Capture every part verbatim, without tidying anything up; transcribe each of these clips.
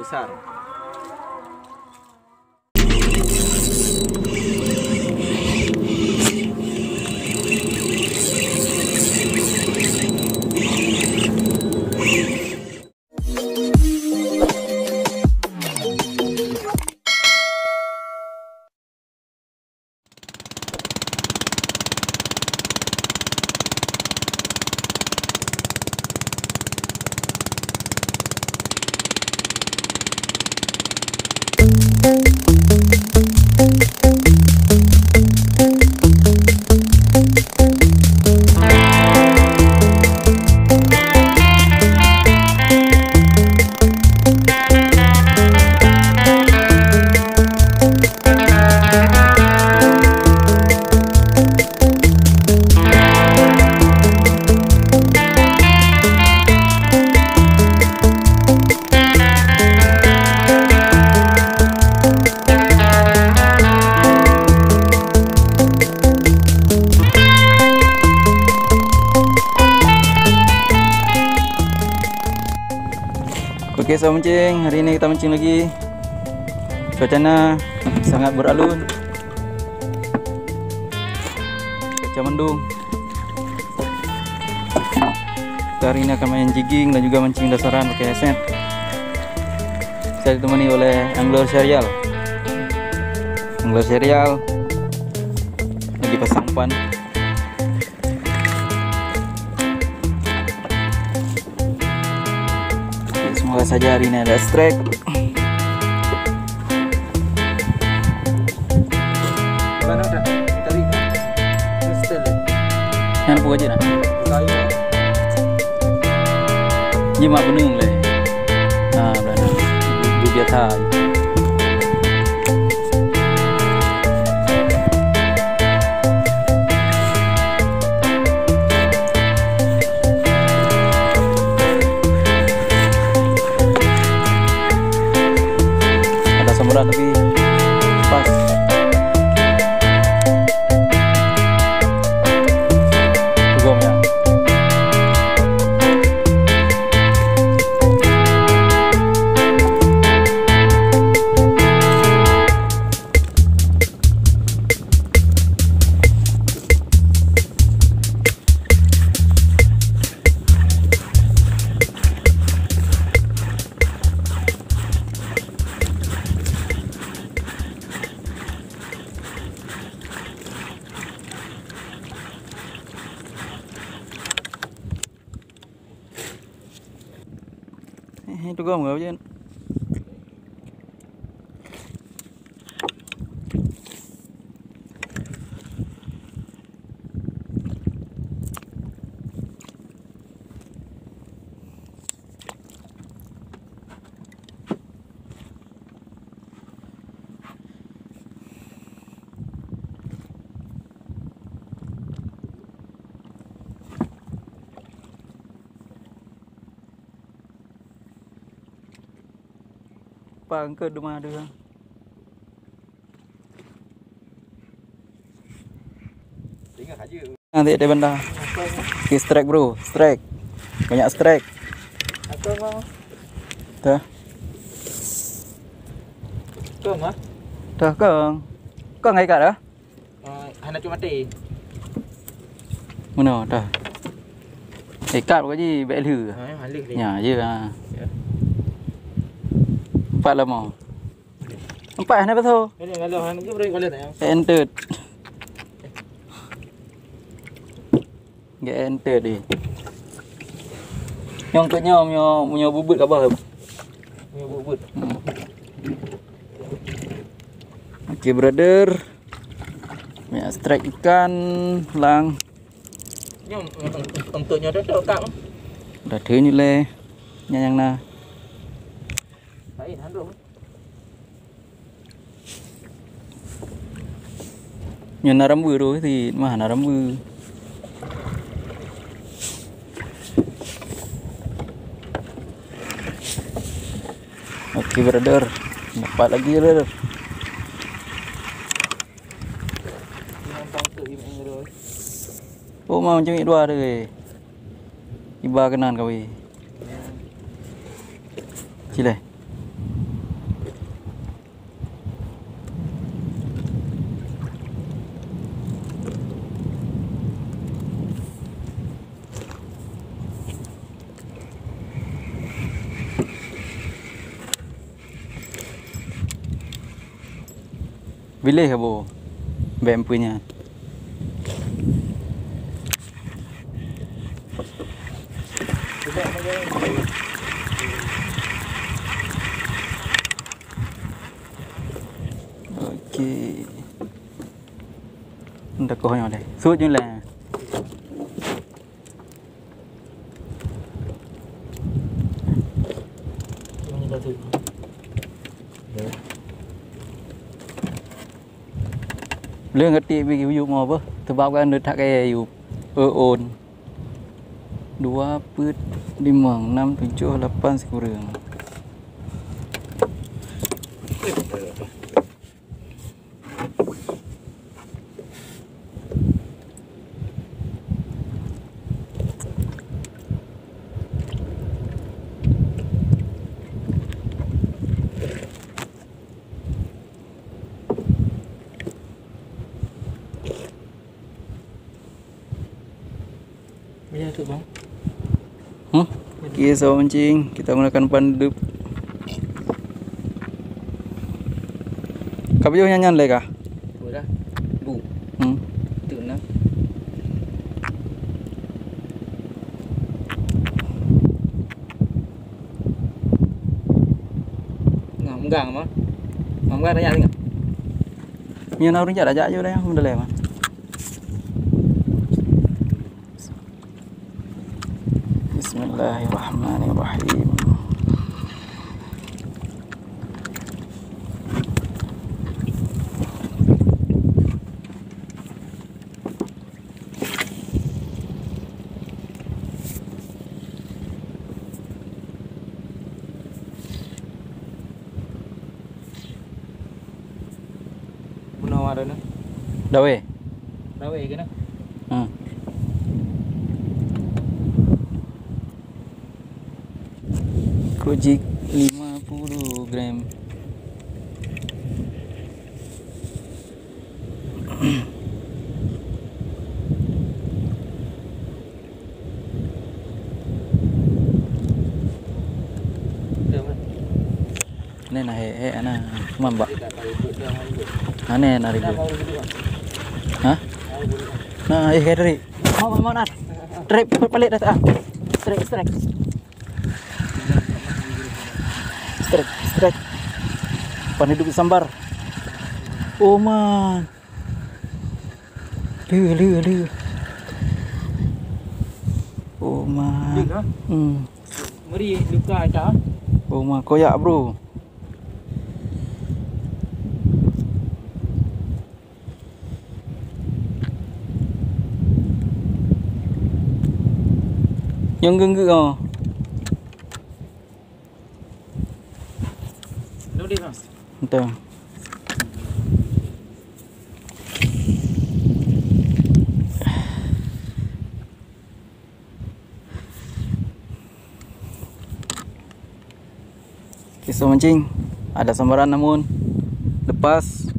Besar. Oke, sobat mancing, hari ini kita mancing lagi. Cuacanya sangat beralun. Cuaca mendung. Kita hari ini akan main jigging dan juga mancing dasaran pakai headset. Saya ditemani oleh angler Syahrial. Angler Syahrial lagi pasang umpan. Semoga saja hari ini ada strike. Mana dah? Tarik. Setel. Nyan peue jih na? Kayu. Jih mak beuneueng lé. Ha, belah na. Bu-, bu biasa. Ada sambaran tapi pas. Tugom ya. Eh, eh, tugom ke, Jen? Pang ke duma dua. Nanti ada benda. Okey, strike, bro, strike. Banyak strike. Apa, Bang? Dah. Kong, ah? Dah, kong. Kong ngai kat dah? Ah, hana cuma mati. Mana dah? Ikat bukan ji, bek lhe. Ha, ya, halus ni. Ya, ya. Ya. Empat lama. Empat hana betul. Ini kalau hana ke beri kalau tak ya? Entered. Gak entered deh. Nyong ke nyong, nyong, nyong bubut ke apa? Nyong bubut. Hmm. Okey, brother. Banyak strike ikan lang. Nyoe untuk nyoe dah dekat. Dah tu ni leh. Nyang, nyang na. Lain handuk. Nyoe na rambu tu si mah na rambu. Okey, brother. Dapat lagi, brother. Oh, ma macam ni dua ada ke? Iba kenan kau weh. Cileh. Bileh ka boh bèe peue nyan. Oke. Ndak koh nyoe deh. Sut nyoe leh. Leueng keutik bak yub mo beuh, teubab kan that kayèe yub. Ôn. Dua peuet limong, nam, tujoh, lapan sikureueng. Bila tu, bang? Hmm? Oke, sahabat mancing, kita gunakan umpan hidup. Ka pajoh nyan, nyan lé kah? Dua dah. Bu. Hmm. Tu nah. Nah, megang apa? Megang tanya tengok. Nyan ureueng jak dah jak je dah, mendelai mah. Bismillahirrahmanirrahim. Bunoe waran na. Dawai. Dawai keunan. Hmm. Kojik lima puluh gram. Neh na hek, hek ana. Mambak. Aneh na ribut. Hah? Nah, eh, hek tadi. Mau, mau, nah. Trip, trip balik dah, ah. Strike, strike. Strike, strike. Umpan hidup disambar. Oh, man. Lé, lé, lé. Oh, man. Lé, ha? Hmm. Meri luka, Cak. Oh, man. Koyak, bro. Nyang geunggeuk, oh. Duduk, Mas. Entah. Kisah mancing ada sambaran namun lepas.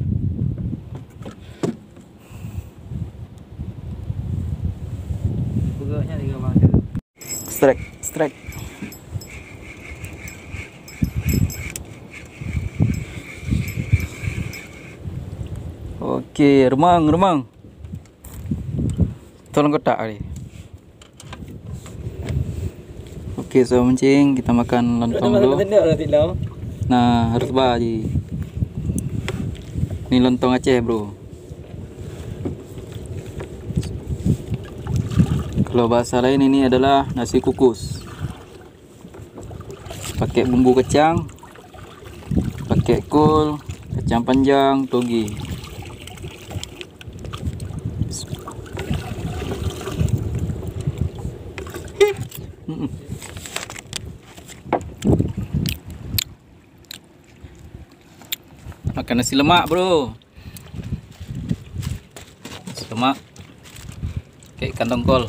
Strike, strike. Oke, remang, remang. Tolong kotak tadi. Oke, so mancing, kita makan lontong dulu. Nah, harus ba ji. Ini lontong Aceh, bro. Kalau bahasa lain ini adalah nasi kukus. Pakai bumbu kacang, pakai kol, kacang panjang, toge. Mm-mm. Makan nasi lemak, bro. Nasi lemak. Pakai ikan tongkol.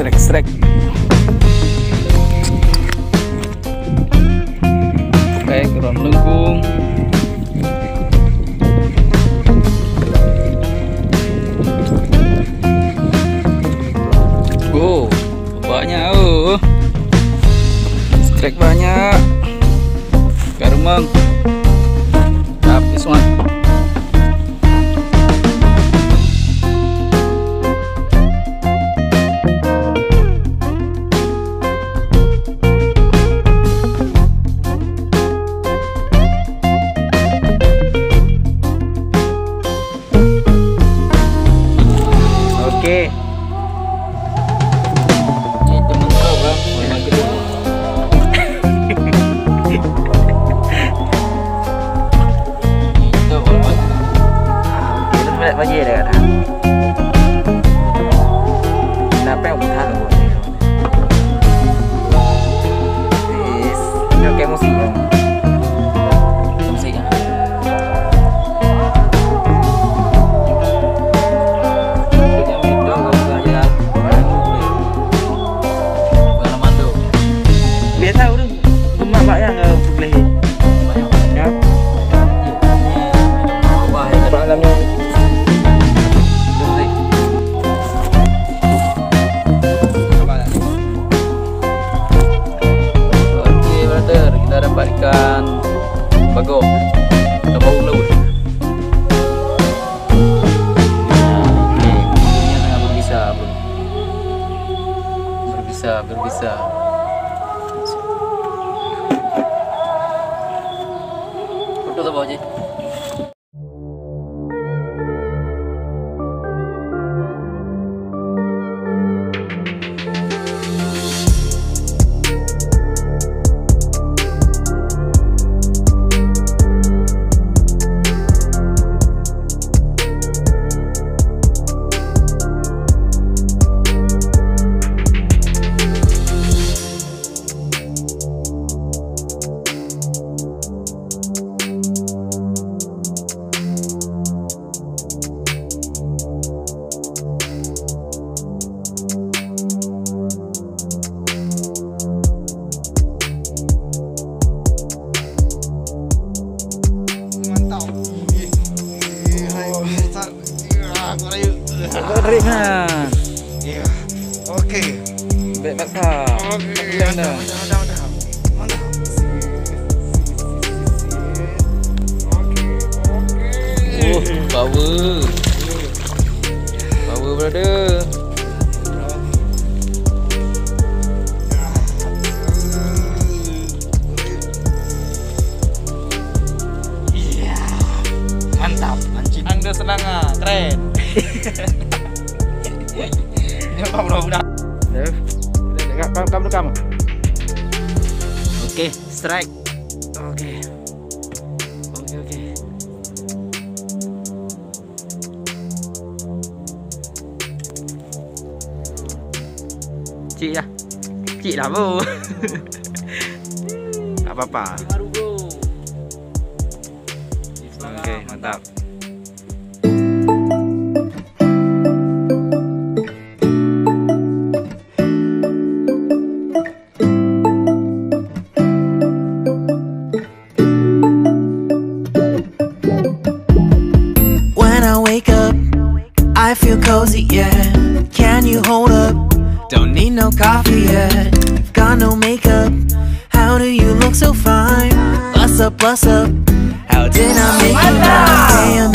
Strike, strike. Baik, orang melengkung. Go. Banyak, oh. Strike banyak. Karumang. Tap, this one. Oke. Ni teman kau, kan? Orang kita. Itu orang. Ah, oke, itu balik pagi dah, kan? Kenapa yang utang tu? Yes. Ini oke musik, ya. Musik, ya. Biasa urus rumah mak yang, eh, boleh. Ya. Malam ni. Oke, brother, kita dapat ikan bagok. Ikan bau laut. Nah, oke. Bulunya tengah berbisa, bro. Berbisa, berbisa. Foto sabar, Cik. Mantap. Ih, ih, hai, Ustaz. Iya, aku rayu. Kau tarik, ha. Iya. Oke. Baik, Pak Sa. Oke. Mantap, mantap, mantap, mantap. Mantap. Oke, oke. Oh, power. Power, brother. Iya. Mantap, mancing. Angga senang ah, keren. Dia apa pula budak? Eh, dengar kam, kam, kam. Oke, strike. Oke. Oke, oke. Cik ya. Cik lah, Bu. Tak apa-apa. Oke, mantap. When I wake up, I feel cozy, yeah. Can you hold up? Don't need no coffee yet. Got no makeup. How do you look so fine? Bust up, bust up. How did I make it? Damn,